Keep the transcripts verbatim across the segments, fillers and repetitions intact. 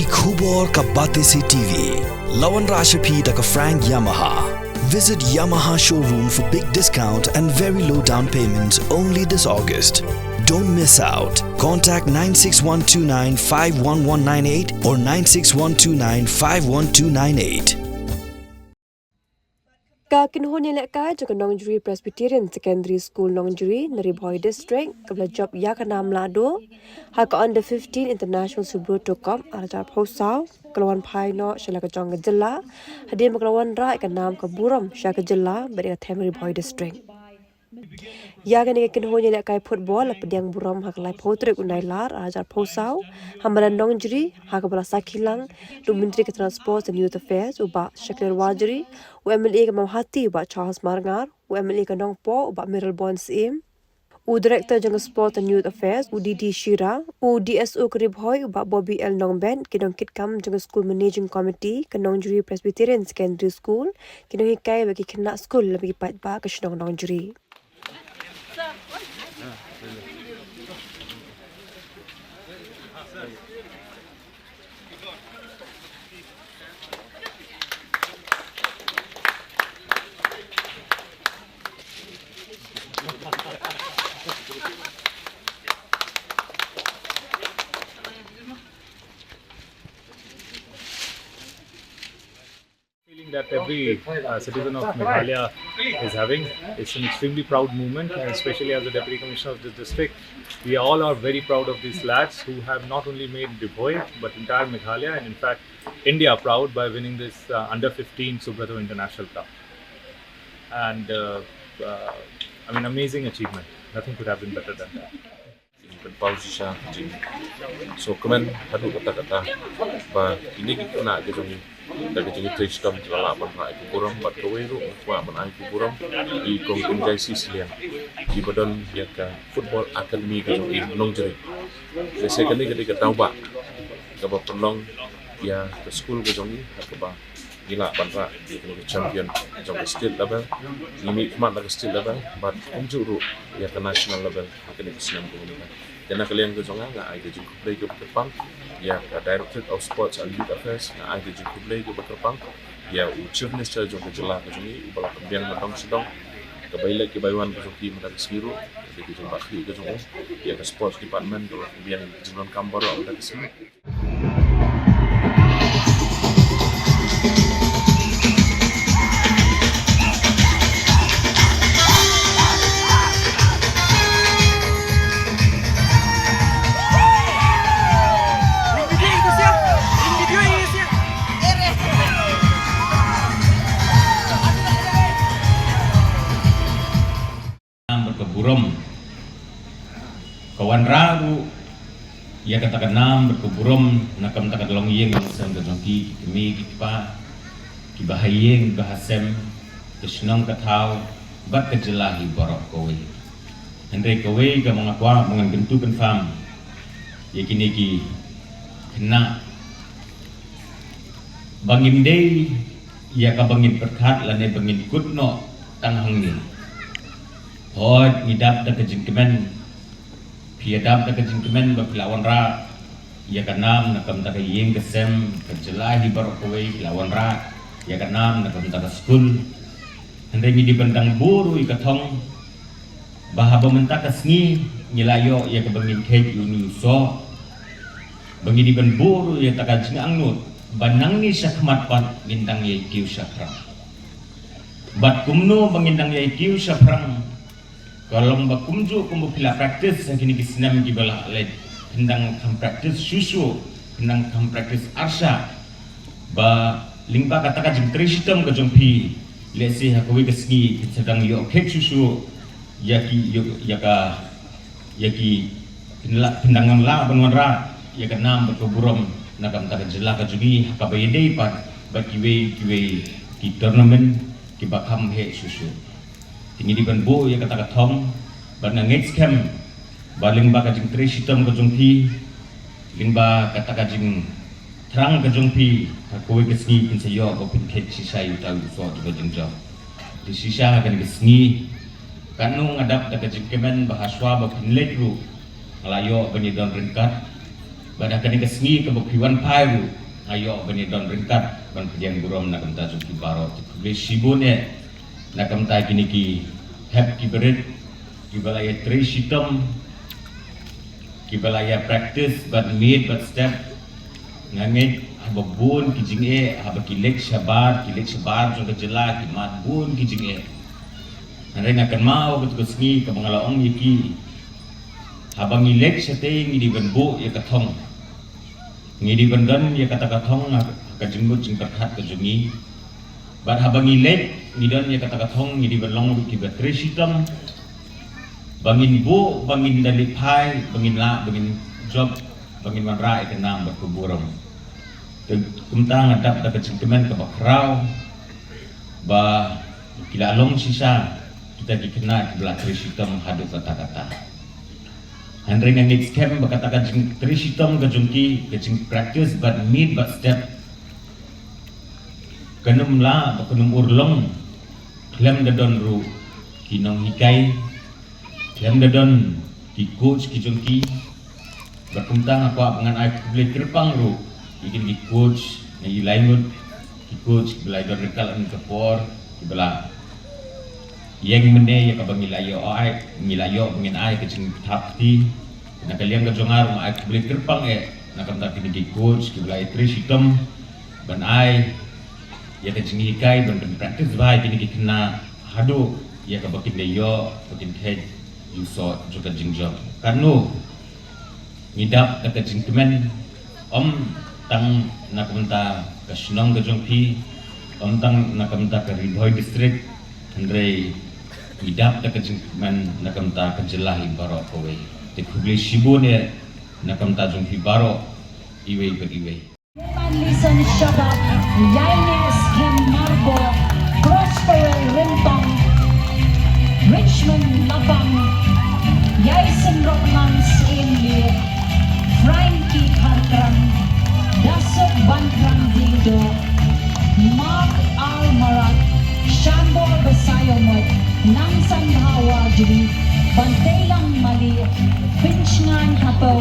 Khubor ka Batesi T V. La wanrah sha phi da ka Frank Yamaha. Visit Yamaha showroom for big discount and very low down payment only this August. Don't miss out. Contact nine six one two nine five one one nine eight or nine six one two nine five one two nine eight. Ka kynhun ïalehkai jong ka Nongjri Presbyterian Secondary School Nongjri na Ri Bhoi District kaba la jop ïa ka nam lahduh ha ka Under fifteen International Subroto Cup ar hajar arphew saw ka la wan phai noh sha la ka jong ka jylla hadien ba ka la wanrah ïa ka nam ka burom sha ka jylla bad ïa ka them Ri Bhoi District. Ïa kane ka kynhun ïalehkai football la pdiang burom ha ka laiphew tarik u Nailar ar hajar arphew saw ha madan Nongjri ha kaba la sakhi lang da u Myntri ka Transport and Youth Affairs u Bah Shakliar Warjri, u M L A ka Mawhati u Bah Charles Marngar, u M L A ka Nongpoh u Bah Mayralborn Syiem, u Director jong ka Sport and Youth Affairs u D D Shira, u D S O ka Ri Bhoi u Bah Bobby L Nongbet, ki nongkitkam jong ka School Managing Committee ka Nongjri Presbyterian Secondary School, ki nonghikai bad ki khynnah skul lem bad ki paidbah ka shnong Nongjri. Feeling that every uh, citizen of Meghalaya is having. It's an extremely proud moment, and especially as the Deputy Commissioner of this district, we all are very proud of these lads who have not only made Ri Bhoi but entire Meghalaya and in fact India proud by winning this uh, under fifteen Subroto International Cup. And uh, uh, I mean, amazing achievement. Nothing could have been better than that. Pynpaw shisha ka jingsngewkmen haduh katta katta ba kine ki khynnah ki jong ngi da ka jingtrei shitom ki la lah ban rah ïa ka burom bad kawei ruh nga kwah ban ai ka burom ïa i Kong Enjoy C. Sliang, i ba don ïa ka Football Academy ka jong i Nongjri. Lehse kane ka dei ka daw ba kaba pynlong ïa ka skul ka jong ngi ha kaba ngi lah ban rah ïa ka champion jong ka state level. Ngi mih khmat na ka state level bad kumjuh ruh ïa ka national level ha kane ka snem ka bun. Te na ka liang ka jong nga, nga ai ka jingkhublei kaba kyrpang ïa ka Directorate of Sports and Youth Affairs, nga ai ka jingkhublei kaba kyrpang ïa u Chief Minister jong ka jylla ka jong ngi uba la pynbiang na dong sha dong. Ka bai leit ka bai wan ka jong ki mynta ka sngi ruh, ka dei ka jingbakhuid ka jong u ïa ka Sports Department kaba la pynbiang ka jingdonkam baroh mynta ka sngi. Nam bad ka burom ka wanrah ruh ïa kata ka nam bad ka burom na ka bynta ka longïing longsem ka jong ki, ki kmie ki kpa, ki bahaïing baha sem, ka shnong ka thaw bad ka jylla hi baroh kawei. Hynrei kawei kaba nga kwah ba ngan kyntu kynpham ïa kine ki khynnah ba ngim dei ïa kaba ngin pyrkhat lane ba ngin kut noh tang hangne. Hooid ngi dap da ka jingkmen, phi ïa dap da ka jingkmen ba phi la wanrah ïa ka nam na ka bynta ka ïing ka sem, ka jylla hi baroh kawei, phi la wanrah ïa ka nam na ka bynta ka skul. Hynrei ngi dei ban dang buh ruh ïa ka thong ba haba mynta ka sngi ngi la ïoh ïa kaba ngin kheit ïa une u soh, ba ngi dei ban buh ruh ïa kata ka jingangnud ba nangne shakhmat pat ngin dang ïai kiew shaphrang. Bad kumno ba ngin dang ïai kiew shaphrang? Ka long ba kumjuh kumba phi la practice ha kine ki snem kiba la leit, phin dang kham practice shuh shuh, phin dang kham practice arshah, ba lyngba kata ka jingtrei shitom ka jong phi, lehse ha kawei ka sngi phin sa dang ïoh kheit shuh shuh ïa ki, ïa, ïa ka, ïa ki, phin la, phin dang lah ban wanrah ïa ka nam bad ka burom na ka bynta ka jylla ka jong ngi ha kaba ïadei pat bad kiwei kiwei ki tournament kiba kham heh shuh shuh. Te ngi dei ban buh ïa kata ka thong bad nga ngeit skhem ba lyngba ka jingtrei shitom ka jong phi, lyngba kata ka jingthrang ka jong phi, ha kawei ka sngi phin sa ïoh ba phin kheit shisha ïa uta u soh jong ka jingjop. Te shisha ha kane ka sngi, katno nga dap da ka jingkmen ba hashwa ba phin leit ruh nga la ïoh ban ïadon ryngkat Bad ha kane ka sngi kaba phi wan phai ruh, nga ïoh ban ïa don ryngkat ban pdiang burom na ka bynta jong phi baroh. Te khublei shibun eh na ka bynta kine ki hep ki barit kiba la ïa trei shitom, kiba la ïa practice bad miet bad step. Nga ngeit haba bun ki jingeh, haba ki leit shabar, ki leit shabar jong ka jylla ki mad bun ki jingeh. Hynrei nga kynmaw katu ka sngi kaba nga la ong ïa ki, haba ngi leit shatei ngi dei ban buh ïa ka thong. Ngi dei ban don ïa kata ka thong ha ka jingmut jingpyrkhat ka jong ngi. Bad haba ngi leit ngi don ïa kata ka thong, ngi dei ban long ruh kiba trei shitom, ba ngin buh, ba ngin da leit phai, ba ngin lah, ba ngin jop, ba ngin wanrah ïa ka nam bad ka burom. Te kumta nga dap da ka jingkmen kaba khraw ba ki la long shisha kita ki khynnah kiba la trei shitom haduh katta katta. Hynrei nga ngeit skhem ba kata ka jingtrei shitom ka jong ki, ka jingpractice bad miet bad step, kan ym lah ba kan ym urlong khlem da don ruh ki nonghikai, khlem da don ki coach ki jong ki. Bad kumta nga kwah ba ngan ai khublei kyrpang ruh ïa kine ki coach, na i lai ngut ki coach kiba la ïa don ryngkat ha kane ka por, kiba la ïeng mynne ïa kaba ngi la ïoh ai, ngi la ïoh ba ngin ai ka jingthap kti. Na ka liang ka jong nga ruh nga ai khublei kyrpang eh na ka bynta kine ki coach kiba la ïa trei shitom ban ai ïa ka jinghikai, ban, ban practice bha ïa kine ki khynnah haduh ïa kaba kin da ïoh, ba kin kheit ïa u soh jong ka jingjop. Katno ngi dap da ka jingkmen, ym tang na ka bynta ka shnong ka jong phi, ym tang na ka bynta ka Ri Bhoi District, hynrei ngi dap da ka jingkmen na ka bynta ka jylla hi baroh kawei. Te khublei shibun eh na ka bynta jong phi baroh, iwei pa iwei. Lison Shabab, Yaines Kem Marbo, Prospero Rimpang, Richmond Lapang, Yaisen Rocklands Inli, Frankie Kharkran, Dasuk Bankrang Dildo, Mark R Marak, Shambor Basayomot, Nangsan Hawa Jri, Banteilang Mali, Pinchngaiñ Hapoh,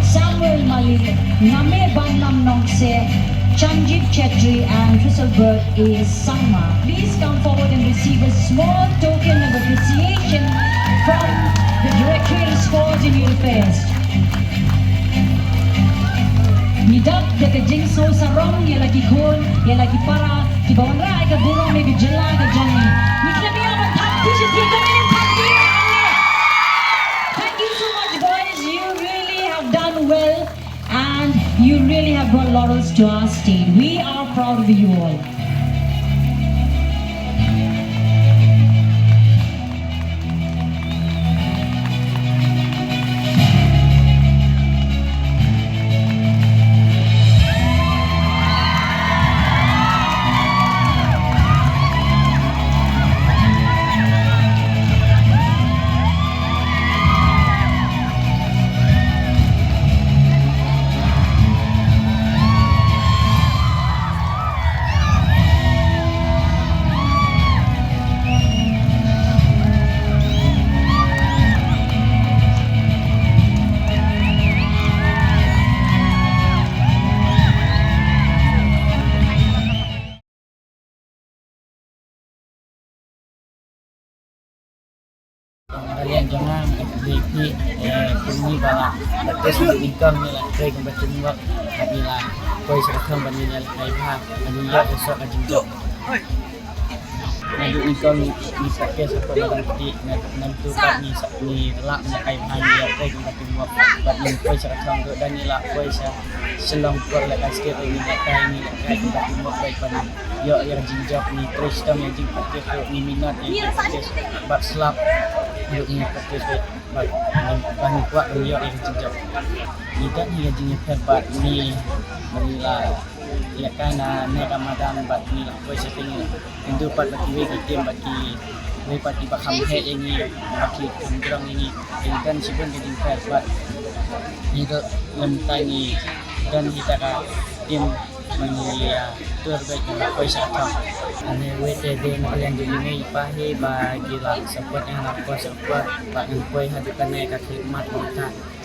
Samuel Mali, Name Banlam Nongse, Chanjit Chetri and Thistleberg A Sangma. Please come forward and receive a small token of appreciation from the Directorate of Sports and Youth Affairs. Ngi dap da ka jingsngew sarong ïa la ki khun, ïa la ki para kiba wanrah ïa ka burom ïa ka jylla ka jong ngi. Ngi khlem ïa ban thap kti sha ki, khlem ïa ban thap kti. Thank you so much, boys. You really have done well and you really have brought laurels to our state. We are proud of you all. Kalian jangan di di eh kunni bala. Terus di kong ni lah kring batin wak. Ni lah koi sa kong bani ni lah kai bha. Bani ya esok ka jingjok. Nadu ni kong ni ni pakai sa kong bani ti nadu pat ni sa ni lah ni kai bha ni ya kring batin wak. Bani koi sa kong dan ni lah koi sa Shillong por la ka state ni la ka ni la ka ni la ka mo bai pan yo ya jingjop ni trei shitom ya jingpakis ni minot ya jingpakis bad slap yo ni pakis bad pan kwah yo ya jingjop ni dan ya jingpakis bad ni la ya ka na ne ka madan bad ni la koi setting ni. Ndu pat ba kiwei ki tim ba kiwei pat kiba kham heh ïa ngi ba ki kham jrong ïa ngi. Ngi don shibun ka jingpher bad ngi don lem tai ngi don kita ka tim ba ngi ïa tur bad ngi la poi sha ka thong. Ane wei te de na liang jong ngi pa hi ba ki la support ïa nga la poi support bad ngi poi ha dukane ka khidmat ngi ta.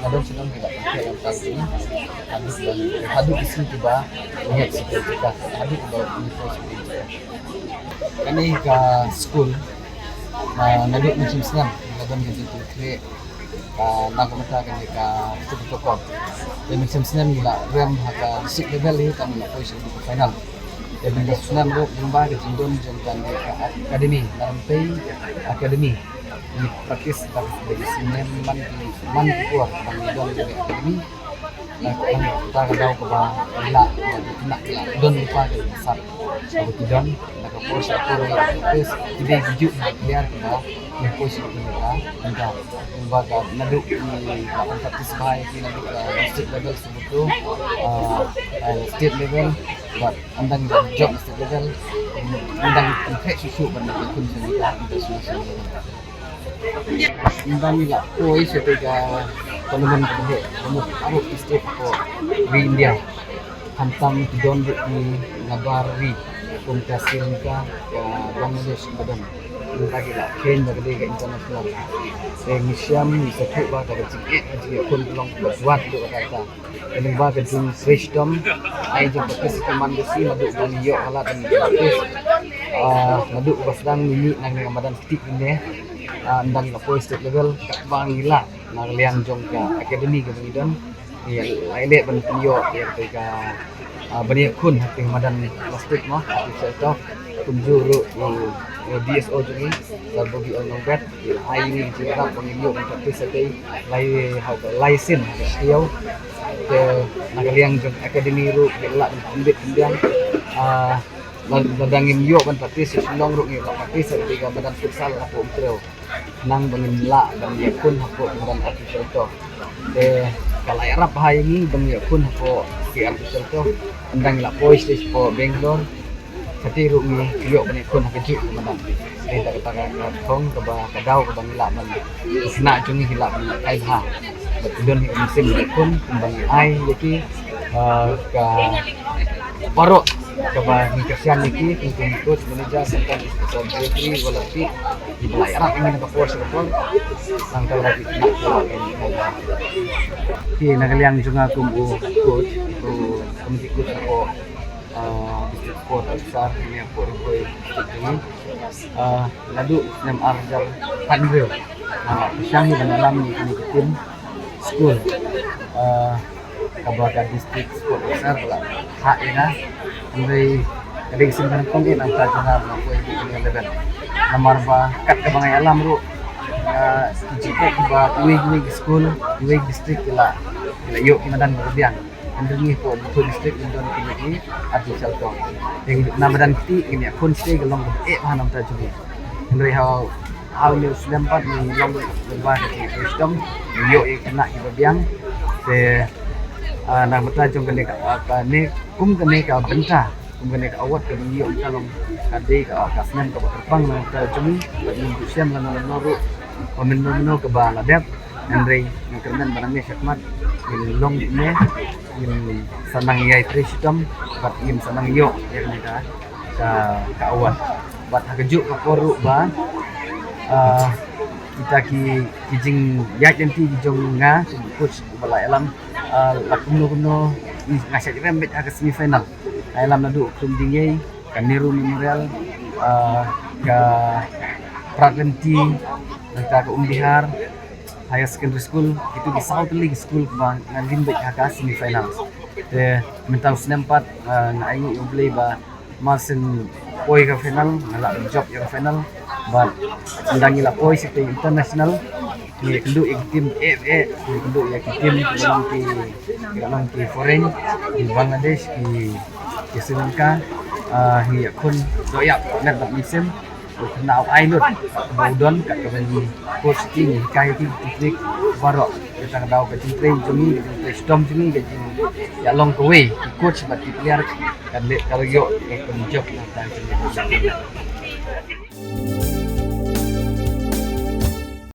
nga don sha don ki la pynthikna ïa ka jong ngi haduh ba, haduh ki sngi kiba ngi ïaid sha ka jaka, haduh ba ngi poi sha ka jaka. Kane ka skul, ah, naduh mynshem snem la don ka jingpynkhreh, ah, na ka bynta kane ka Super Tokong. Te mynshem snem ngi la rem ha ka district level hi tang ngi la poi sha ka final. Te mynshem snem ruh lyngba ka jingdon jong kane ka academy, Nongpei Academy, ngi practice tang ka snem man ki, man ki por ba ngi don ka academy. Na ka, na ka daw kaba ngi lah, ba ngi lah don lypa ka sap kaba ki don. Na ka por sha ka por ngi practice, ki dei ki juh na ka liar kaba ngi poi sha ka por ka, ka, ba ka naduh ngi lah ban practice bha ïa ki naduh ka district level, sha butu, ah, ah, state level, bad ynda ngi la jop state level, ynda ngi pynthikna shuh shuh ban ngi khun sha ka international level. Ynda ngi la poi sha ka tournament ka dei ka mut arok ki state ko ri India. Khamtam ki don ruh ki nabar ri kum ka Sri Lanka, ka Bangladesh, ki ba don. Ynda ki la khein ba ka dei ka international. Te ngi shem ngi sa thuh ba ka jingeh ka jingeh khun ka long ba swat ruh ka ta. Kane ba ka jingtrei shitom ai jong ka pesi ka man ka si naduh ba ngi ïoh halat ngi practice. Ah, naduh ba sdang ngi mih na ka madan kti kine. Ah, ynda ngi la poi state level katba ngi lah na ka liang jong ka academy kaba ngi don. Ngi la ïaleh ban ïoh ïa ka, ah, ban ïakhun ha ka madan plastik mo, artificial turf. Kumjuh ruh u, u D S O jong ngi, Sir Bobby L Nongbet, u la ai ïa ngi ka jingïarap ba ngin ïoh ban practice ha ka lai, ha ka lai sien ha ka shnong. Te na ka liang jong academy ruh ki la ban pynbit pynbiang, ah, lada ngin ïoh ban practice sha Shillong ruh ngin ïoh ban practice ha ka madan futsal hapoh Umtrew. Khnang ba ngin lah ban ïakhun hapoh ka madan artificial turf. Te ka la ïarap bha ïa ngi ban ïakhun hapoh ka artificial turf. Ynda ngi la poi sha, sha Bangalore, kata ruh ngi ïoh ban ïakhun ha kajuh ka madan. Te da kata ka, ka thong kaba, ka daw kaba ngi lah ban, ka khynnah jong ngi ki lah ban kai bha. Bad ki don hi ka mynsiem ban ïakhun kumba ngi ai ïa ki, ah, ka baroh kaba ngi kyrshan ïa ki, ki coach, manager, secretary, secretary, volunteer, kiba la ïarap ïa ngi na ka por sha ka por. Tang ka la ki khynnah kiba la ïarap. Ki na ka liang jong nga kum u coach, u committee coach hapoh, ah, district sport officer, ne hapoh Ri Bhoi district jong ngi. Ah, naduh snem ar hajar khathynriew nga la pyrshang ïa ban ïalam ïa kine ki team skul, ah, kaba ka district sport officer ka la thah ïa nga. Hynrei ka dei ka sien ka nyngkong eh na ka bynta jong nga ba nga poi ha kine level. Namar ba kat kaba nga ïalam ruh, ah, ki jingeh kiba kiwei kiwei ki skul, kiwei ki district ki la, ki la ïoh ki madan kiba biang. Hynrei ngi hapoh Bethel District ngin don kine ki artificial turf. Te na madan kti ngin ïakhun shatei ka long kaba eh bha na ka bynta jong ngi. Hynrei ha, ha une u snem pat ngi long lyngba ka jingtrei shitom, ngi ïoh ïa ki khynnah kiba biang. Te, ah, na ka bynta jong kane ka, ah, kane kum kane ka bynta, kum kane ka award kaba ngi ïoh mynta long ka dei ka, ah, ka snem kaba kyrpang na ka bynta jong ngi. Bad ngim ju shem lano lano ruh ba mynno mynno kaba la dep. Hynrei nga kyrmen ba nangne shakhmat ngin long kumne, ngin sa nang ïai trei shitom bad ngin sa nang ïoh ïa kane ka, ka, ka award. Bad ha kajuh ka por ruh ba, ah, kita ki, ki jingïaid lynti ki jong nga kum u coach uba la ïalam, ah, la kumno kumno nga shait rem beit ha ka semi final. Nga ïalam naduh u Khlum Diengïei, ka Nehru Memorial, ah, ka Pradhan Lynti, nangta ka Umdihar Higher Secondary School, kitu ki saw tylli ki school ba ngan ïeng beit ha ka semi finals. Te mynta u snem pat, ah, nga ainguh ïa U Blei ba mar syn poi ka final, nga lah ban jop ïa ka final. Bad ynda ngi la poi sha ka international, ngi ïakynduh ïa ki team eh eh, ngi ïakynduh ïa ki team kiba long ki, kiba long ki foreign, ki Bangladesh, ki, ki Sri Lanka, ah, ngi ïakhun doh ïap met bad mynsiem. U khynnah u ai lut ba u don kat kaba ngi coach ki, ngi hikai ki, ki technique baroh. Tang daw ka jingtrei jong ngi, ka jingtrei shitom jong ngi, ka jingïalong kawei ki coach bad ki player, kan leh ka ïoh ka pynjop na tang jong ngi.